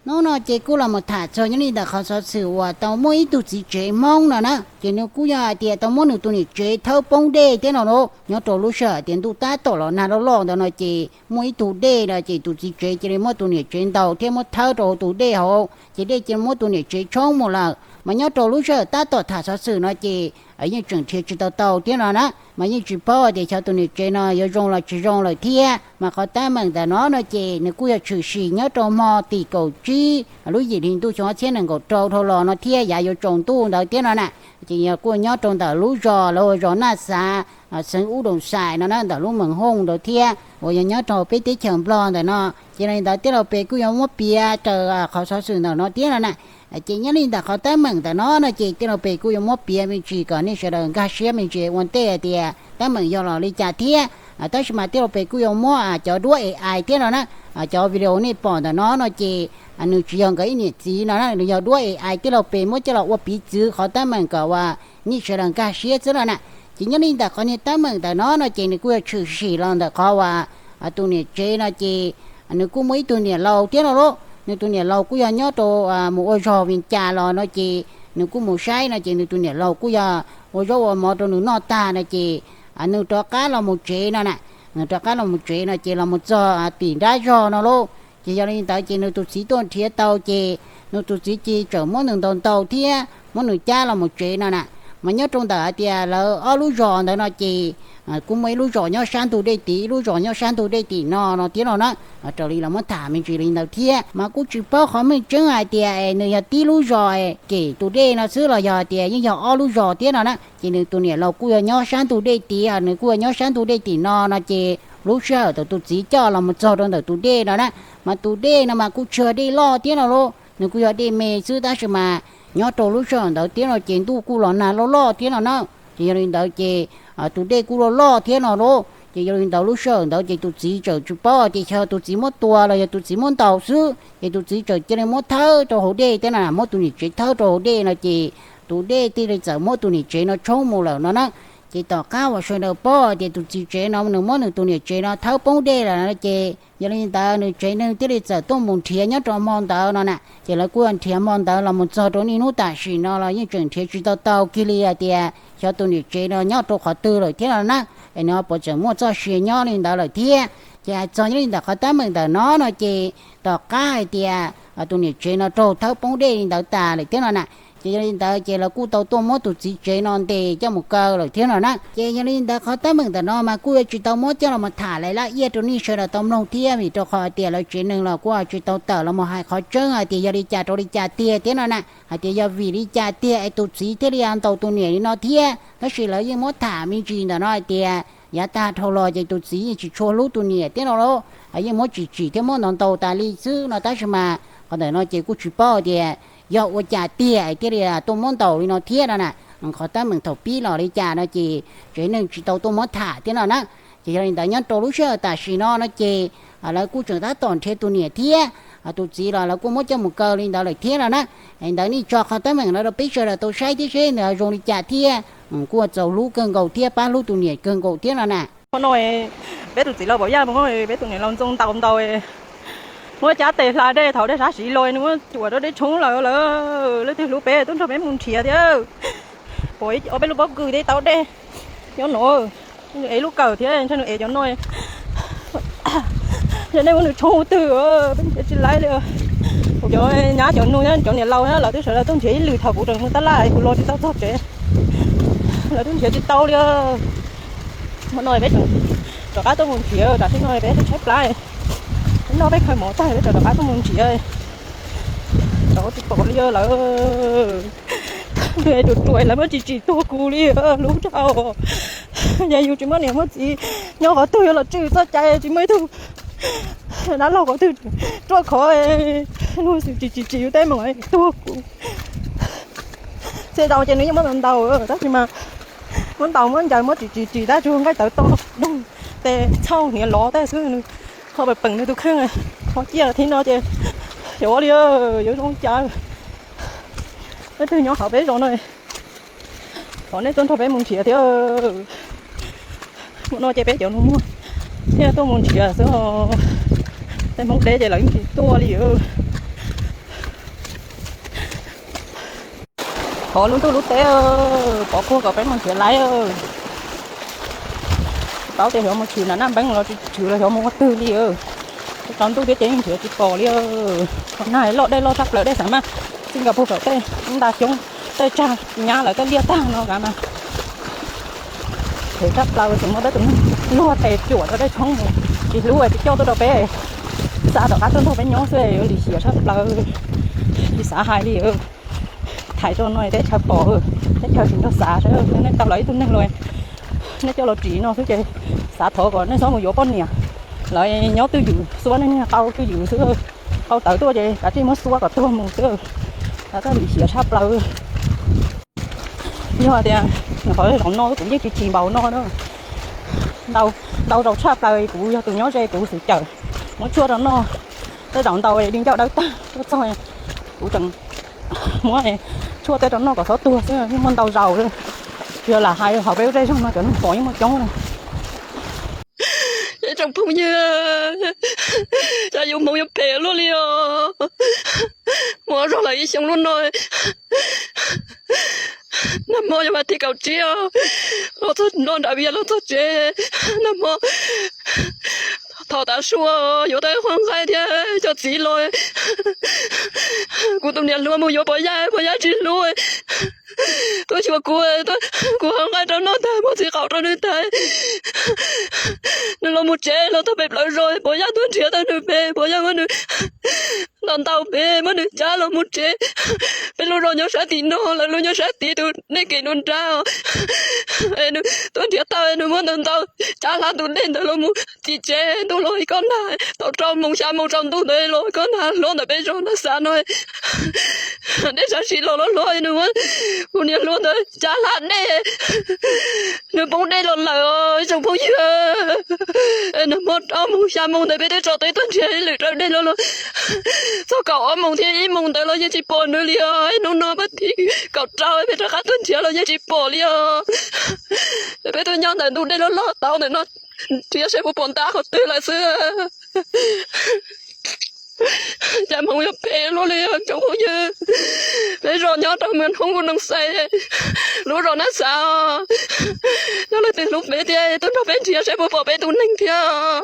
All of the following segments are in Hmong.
Hnub no ces kuj los mus tham txog nyob li ntawm qhov xov xwm uas tau muaj ib tug txiv tsev Hmoob no na, ces nws kuj yog hais tias tau muab nws tus niam tsev thawb poob dej thiab no lauj. Nyob rau lub sij hawm tias ntuj tab tom los nag loj loj ntawd no ces muaj ib tug dej no ces tus txiv tsev cia li muab tus niam tsev ntaus thiab muab thawb rau hauv tus dej hauv, ces dej cia li muab tus niam tsev tshoob mus lawm. Mas nyob rau lub sij hawm tab tom tham xov xwm no ces yeej tseem nrhiav tsis tau tau thiab no na, mas yeej tsis paub tias xyov tus niam tsev no yuav zoo los tsis zoo lawm thiab. Mas qhov teeb meem ntawm no no ces nws kuj yog tshwm sim nyob rau hmo tim kaum tsib lub yim hli ntuj xyoo ob txhiab nees nkaum rau dhau los no thiab yav yuav tsaus ntuj ntawd thiab no na. Ces yog kuj nyob rau ntawm lub zos lawv ua zos Naj Xav, xeev Ub Doos Xais no na, ntawm lub Mees Hooj ntawd thiab uas yog nyob rau peb teb chaws Nplog ntawm no. Ces li ntawd tij laug Pes kuj yuav muab piav raws qhov xov xwm ntawm no thiab no na. Ces nyob li ntawm qhov teeb meem ntawm no no ces tij laug Pes kuj yuav muab piav me ntsis kom nej sawv daws nkag siab me ntsis ua ntej hais tias teeb meem yog los li cas thiab. Tab sis mas tij laug Pes kuj yuav muab cov duab A I thiab no na, cov video nej pom ntawm no no ces nws tsis yog nkawd ib niam txiv no na, nws yog duab A I tij laug Pes muab coj los ua piv txwv qhov teeb meem kom uas nej sawv daws nkag siab xwb no na. Ces nyob li ntawm qhov niag teeb meem ntawm no no ces nws kuj yog tshwm sim los ntawm qhov uas tus niam tsev no ces nws kuj muaj ib tug niam laus thiab no lauj. Nws tus niam laus kuj yog nyob rau mus ua zog Vias Cas los no ces nws kuj mus saib no ces nws tus niam laus kuj yog ua zaub ua mov rau nws noj tag no ces nws rov qab los mus tsev no na. Nws rov qab los mus tsev no ces los mus txog tim nrab zog no lauj. Ces yog li ntawd ces nws tus txiv tuaj nrhiav tau ces nws tus txiv cia li txawm muab nws ntaus ntaus thiab muab nws cab los mus tsev no na. Mas nyob rau ntawm hais tias lawv ob lub zos ntawd no ces kuj muaj ib lub zos nyob sab ntug dej tid, ib lub zos nyob sab ntug dej tim no no thiab no na. Raws li los muab tham me ntsis li ntawd thiab mas kuj tsis paub qhov meej tseeb hais tias es nws yog tib lub zos kem tus dej no xwb los yog hais tias yeej yog ob lub zos thiab no na. Ces nws tus niam laus kuj yog nyob sab ntug dej tid, nws kuj yog nyob sab ntug dej tim no no ces lub sij hawm thaum tus txiv coj los mus txog rau ntawm tus dej no na, mas tus dej no mas kuj tsis yog dej loj thiab no lauj, nws kuj yog dej me xwb tab sis mas nyob rau lub sij hawm ntawd thiab no ces ntuj kuj los nag loj loj thiab no na. Ces yog li ntawd ces tus dej kuj loj loj thiab no lauj. Ces yog li ntawd lub sij hawm ntawd ces tus txiv txawm tsis paub tias xyov tus txiv muab tua los yog tus txiv muab ntaus xwb, ces tus txiv txawm cia li muab thawb rau hauv dej thiab na, muab tus niam tsev thawb rau hauv dej no ces tus dej thiaj li txawm muab tus niam tsev no tshoob mus lawm no na. Ces tom qab uas sawv daws paub tias tus txiv tsev no nws muab nws tus niam tsev no thawb poob dej lawm no ces yog li ntawd nws tsev neeg thiaj li txawm tuaj mus nrhiav nyob rau hmo ntawd no na. Ces lawv kuj nrhiav hmo ntawd los mus txog rau niaj hnub tam sim no los yeej tseem nrhiav tsis tau tau kiag li hais tias xyov tus niam tsev no nyob rau qhov twg lawm thiab no na, es nws ho puas tseem muaj txoj sia nyob li ntawd lawm thiab. Ces hais txog nyob li ntawm qhov teeb meem ntawm no no ces tom qab hais tias tus niam tsev no raug thawb poob dej li ntawd tas lawm thiab no na, ces yog li ntawd ces lawv kuj tau tuaj muab tus txiv tsev no ntes coj mus kaw lawm thiab no na. Ces yog li ntawd qhov teeb meem ntawm no mas kuj yuav tsis tau muab coj los mus tham lawm laj iaj rau nej sawv daws tau mloog thiab, vim rau qhov hais tias lawv tsev neeg los kuj tsis tau tawm los mus hais qhov tseeb hais tias yog li cas rau li cas tiag thiab no na, hais tias yog vim li cas tiag es tus txiv thiaj li ntaus tus niam li no thiab. Tab sis lawv yeej muab tham me ntsis ntawm no hais tias yav tag dhau los ces tus txiv yeej tsis tshua hlub tus niam thiab no lauj, yeej muab tsim tsim thiab muab ntaus ntaus tas li xwb no tab sis mas qhov ntawm no ces kuj tsis paub tias yog ua cas tiag es thiaj li tuaj muab ntaus li no thiab no na. Qhov teeb meem thaum pib los li cas no ces tsev neeg tsis tau tuaj muab tham thiab no na. Ces yog li ntawd nyob rau lub sij hawm tam sim no no ces lawv kuj tseem tab tom nrhiav tus niam thiab tus txiv los lawv kuj muab coj mus kaw li ntawd lawm thiab no na. Es ntawd nej tso qhov teeb meem no rau peb sawv daws tau saib thiab seb nws zoo li cas thiab. Kuj txaus hlub kawg nkaus thiab pab hlub tus niam kawg nkaus thiab no na. Hmo no peb tus txiv laus Pov Yaj mus, peb tus niam laus Ntxoo ntaus ntaus, muab cab tes hla dej thaum dej sab siv los nws muab cuam rau dej tshoob lawm lawm. Leej twg hlub peb tuaj nrog peb mus nrhiav thiab. Pom ob peb lub pob kws thiab tau dej nyob no, nws ev lub kawm thiab ntshe nws ev cov no. Yog nej muab nws tshoob twg peb nrhiav tsis laib li. Kuv cov nyab cov nus thiab cov niam laus thiab lawv twb sawv daws tuaj nrhiav ib lwm thaum kuv tseem mus tab laj kuv los tsis tau txog tsev, lawv twb nrhiav tsis tau li. Hmo no peb rov qab tuaj mus nrhiav, tam sim no peb tshaib plab, peb noj peb khaws mov tag peb rov qab tuaj mus nrhiav, rov tsis pom li lawm. Nws ruam ruam lawv muab tsis tsim tuag kuv li lub rau. Yog yus tsis muaj niam muaj txiv nyob qhov twg yuav los tswj txoj cai tsis muaj ib tug dab laug qhov twg ruaj khov luag xwm tsis tsim tsim yus teeb meem tuag kuv. Txhia zaus ces nws yeej muab ntaus ntaus tab sis mas muab ntaus muab ncaws muab tsis tsim tsim tab tsuag nqaij tawv to doog tes txhauj hniav lov tag xwb, nws ho peem peem nws tus kheej. Qhov ciaj thib no ces xyov ua li yuav zoo cas. Leej twg nyob hauv peb zos no, thov nej tuaj nrog peb mus nrhiav thiab. Hmo no ces peb cov nus muag thiaj tuaj mus nrhiav xwb os. Tej Hmoob deb ces lawv yeej tsis tuaj li os. Pov lub ntuj lub teb, pov puag kom peb mus nrhiav laiv. Tsis paub tias xyov mus tshwm nram Naj Npeeb los tshwm los xyov mus ua twg li. Tsaus ntuj thiab ces yeej nrhiav tsis pom li. Nag loj dej loj tshaj plaws, dej xav mas txij nkawd puag tom tej nta xyoob, tej tsag nyab lawv tej liaj tag no kav mas. Tshwm tshaj plaws, tseem muaj peb tus neeg luag tes cuam rau tej tshoob, tsis hlub tsis coj tuaj rau peb, xa tom qab tuaj nrog peb nyob xwb, yuav lim hiam tshaj plaws. Tsis xav hais li. Thaiv rau no teb chaws pom, teb chaws tsis nrog xav, nej tau lawv ib tug neeg los, nej coj los ris no xwb ces xav thov kom nej txhob mus yuav poj niam, lawv nyob twj ywm xwb, nej niag qau twj ywm xwb, qau tawv tuaj ces kav tsij muab xuab kom tuag mus xwb. Lim hiam tshaj plaws. Yog tias qhov zaum no kuv yeej tsis tsis npaum no na. Ntau zaus tshaj plaws kuv yog tus nyob ze kuv xwm cawm muab tshuaj rau noj, tej zaum ntau di ncauj dawb tag tuaj txog kuv tseem muab tshuaj tej rau noj kom txhob tuag xwb, yeej muaj ntau zaus li. Tsis yog lam hais, hauv peb lub zej zog no cov neeg pom yeej muaj coob li. Ib tsoom phooj ywg, cas yus hmoov yuav phem luaj li os. Mus ua zog lawm ib xyoo lub no, nag hmo yog vas thib kaum tsib os, los txog no nram vias los txog tsev, nag hmo thaum tav su yuav tau qhov nqaij thiab cov txiv los, kuv tus niam hluas mus yuav pov yaj, pov yaj tsis hlub, tuaj xyuas kuv, kuv hau nqaij rau noj tag, muab txiv qaum rau nws tag, nws los mus tsev los txog pem plawv zos, pov yaj tuaj nrhiav tau nws pem, pov yaj muab nws ntaus ntaus pem, muab nws cab los mus tsev. Peb lub zos nyob sab tim no, lawv lub nyob sab tid, tus dej kev nruab nrab. Nws tuaj nrhiav tau, nws muab ntaus ntaus, cab hlab tus dej ntawd los mus tim tsev. Ntuj los koj nag, thaum rau moos xya moos tsaus ntuj ntawd los koj nag hlob ntawm peb zos nag xav no, dej sab sim los loj hlob, nws muab kuv niam hluas ntawd cab hlab dej, nws poob dej los lawm os ib tsoom phooj ywg. Nag hmo rau moos xya moos ntawd peb twb tso teb tuaj nrhiav ib lwm rau dej los los txog kaum ob moos thiab ib moos ntawd los yeej tsis pom nws li os. Hnub no vas thib kaum rau peb rov qab tuaj nrhiav los yeej tsis pom li os. Peb tuaj nyob ntawm ntug dej loj loj tau ntawm no, nrhiav seb puas pom ntab qhov twg lawm xwb. Cas hmoov yuav phem luaj li os tsoom phooj ywg. Peb zos nyob rau Mws Thoob Nus Noos Xais, lub zos Nab Xav os. Yog leej twg hlub peb thiab tuaj nrog peb nrhiav seb puas pom peb tus neeg thiab.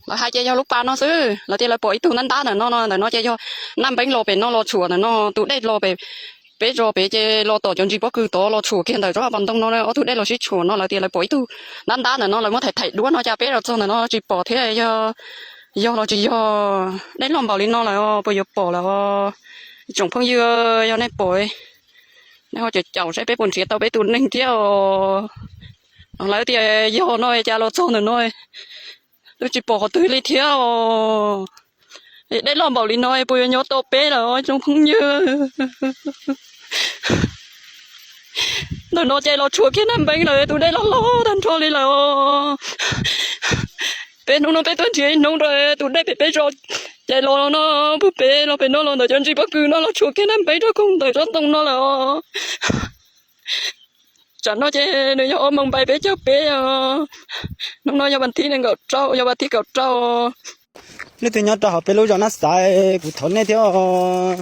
Lawv hais ces yog lub pas no xwb, lawv tias lawv pom ib tug ntab ntab ntawm no no, ntawm no ces yog Naj Npeeb los pem no los tshuam ntawm no, tus dej los pem peb zos pem ces los tom cov ntsis pob kws tod los tshuam kiag ntawm tsob pas ntoo no, ob tug dej los sib tshuam no, lawv tias lawv pom ib tug ntab ntab ntawm no, lawv muab thaij thaij duab no cas peb los txog ntawm no tsis pom thiab. Yog los tsis yog, dej loj npaum li no lawm puas yuav pom lawm os. Tsoom phooj ywg, yog nej pom, nej ho caum caum saib peb puas nrhiav tau peb tus neeg thiab os. Lawv tias yog no cas los txog ntawm no twb tsis pom qhov twg li thiab os. Dej loj npaum li no puas yuav nyob tau peb lawm os tsoom phooj ywg. Ntawm no ces los tshuam kiag Naj Npeeb lawm, tus dej loj loj tag nrho li lawm os. Peb hnub no peb tuaj nrhiav ib hnub rau tus dej pem peb zos ces los no, puag pem los pem no los ntawm cov ntsis pob kws no los tshuam kiag Naj Npeeb rau koog ntawm tsob ntoo no lawm os. Tsam no ces nws yog ob moos npaim peb caug peb os. Hnub no yog vas thib nees nkaum rau, yog vas thib kaum rau. Leej twg nyob rau hauv peb lub zos Nab Xav, kuv thov nej thiab os.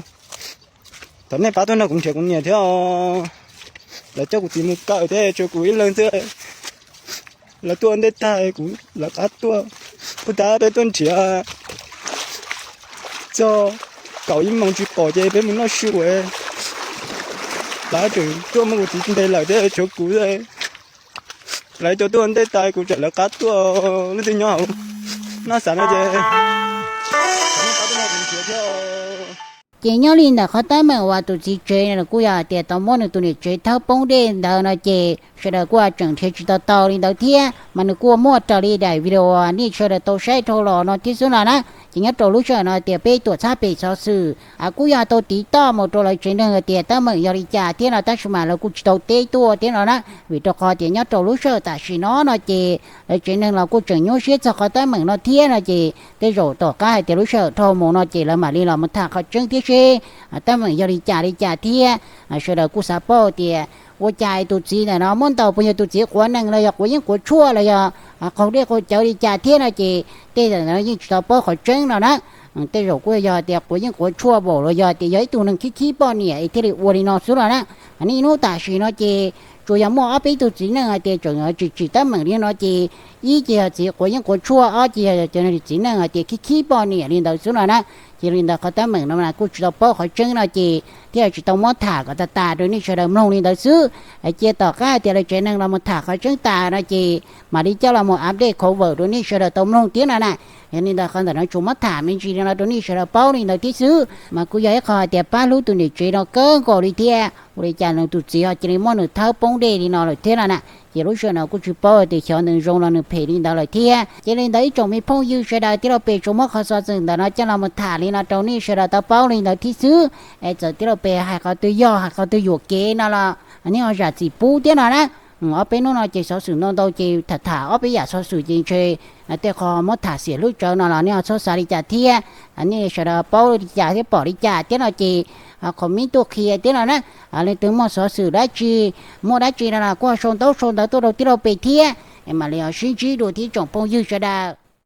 Thov nej pab tuaj nrog kuv nrhiav kuv niam thiab os. Lawv coj kuv txiv mus kawm thiab tshuav kuv ib leeg xwb. Lawv tuaj ua ntej tag kuv lawv qab tuaj. Puag ta peb tuaj nrhiav txog kaum ib moos tsis pom ces peb mus noj su. Lawv tseem tuaj muab kuv txiv ntes lawm thiab tshuav kuv. Lawv cov tuaj ua ntej tag kuv tseem lawv qab tuaj. Leej twg nyob hauv Nab Xav no ces Ces nyob li ntawm qhov teeb meem uas tus txiv tsev no kuj yog hais tias tau muab nws tus niam tsev thawb poob dej ntawd no ces sawv daws kuj tseem nrhiav tsis tau tau li ntawd thiab, mas nws kuj muaj raws li daim video nej sawv daws tau saib dhau los no thiab xwb no na. Ces nyob rau lub sij hawm no tias peb tuam txhab pem xov xwm kuj yog tau tiv toj mus rau lawv tsev neeg hais tias teeb meem yog li cas thiab no, tab sis mas lawv kuj tsis tau teb tuaj thiab no na, vim rau qhov tias nyob rau lub sij hawm tam sim no no ces lawv tsev neeg los kuj tseem nyuaj siab txog qhov teeb meem no thiab no ces tej zaum tom qab hais tias lub sij hawm dhau mus no ces lawv mam li los mus tham qhov tseeb thiab seb teeb meem yog li cas li cas thiab. Sawv daws kuj xav paub tias ua cas tus txiv ntawm no muab ntaus puas yog tus txiv quav nees los yog quav yeeb quav tshuaj los yog qaug dej qaug cawv li cas thiab no ces tej zaum yeej tsis tau paub qhov tseeb no na. Tej zaum kuj yog tias quav yeeb quav tshuaj npaum los yog tias yog ib tug neeg khib khib poj niam es thiaj li ua li no xwb los na. Nej hnub tam sim no ces tsuas yog muaj ob peb tug txiv neej hais tias tseem tsim tsim teeb meem li no ces ib ces yog txiv quav yeeb quav tshuaj, ob ces yog cov txiv neej hais tias khib khib poj niam li ntawd xwb no na. Ces li ntawd qhov teeb meem no kuj tsis tau paub qhov tseeb no ces thiaj tsis tau muab tham kom tas tas rau nej sawv daws mloog li ntawd xwb. Cia tom qab hais tias lawv tsev neeg los mus tham qhov tseeb tas no ces mam li coj los mus update khov vawm rau nej sawv daws tau mloog thiab no na. Yog li ntawd qhov ntawm no tsuas muab tham me ntsis li no rau nej sawv daws paub li ntawd thiab xwb. Mas kuj yog ib qho hais tias pab hlub tus niam tsev no kawg nkaus li thiab. Ua li cas nws tus txiv ho cia li muab nws thawb poob dej li no lawm thiab no na. Ces lub sij hawm no kuj tsis paub tias xyov nws zoo los nws phem li ntawd lawm thiab. Ces li ntawd ib tsoom me phooj ywg sawv daws, tij laug Pes tsuas muab qhov xov xwm ntawm no coj los mus tham li no rau nej sawv daws tau paub li ntawd thiab xwb. Es txawm tij laug Pes hais qhov twg yog hais qhov twg yuam kev no los nej ho zam txim pub thiab no na. Ob peb hnub no ces xov xwm ntau ntau ces tham tham ob peb yam xov xwm ces ntshe tej qho muab tham xiam hlwb tsawv no los nej ho txhob xav li cas thiab. Nej sawv daws paub li cas thiab pom li cas thiab no ces comment tuaj qhia thiab no na. Leej twg muaj xov xwm dab tsi, muaj dab tsi no los kuj sau ntaub sau ntawv tuaj rau tij laug Pes thiab, es mam li ho sib ntsib dua thiab tsoom phooj ywg sawv daws.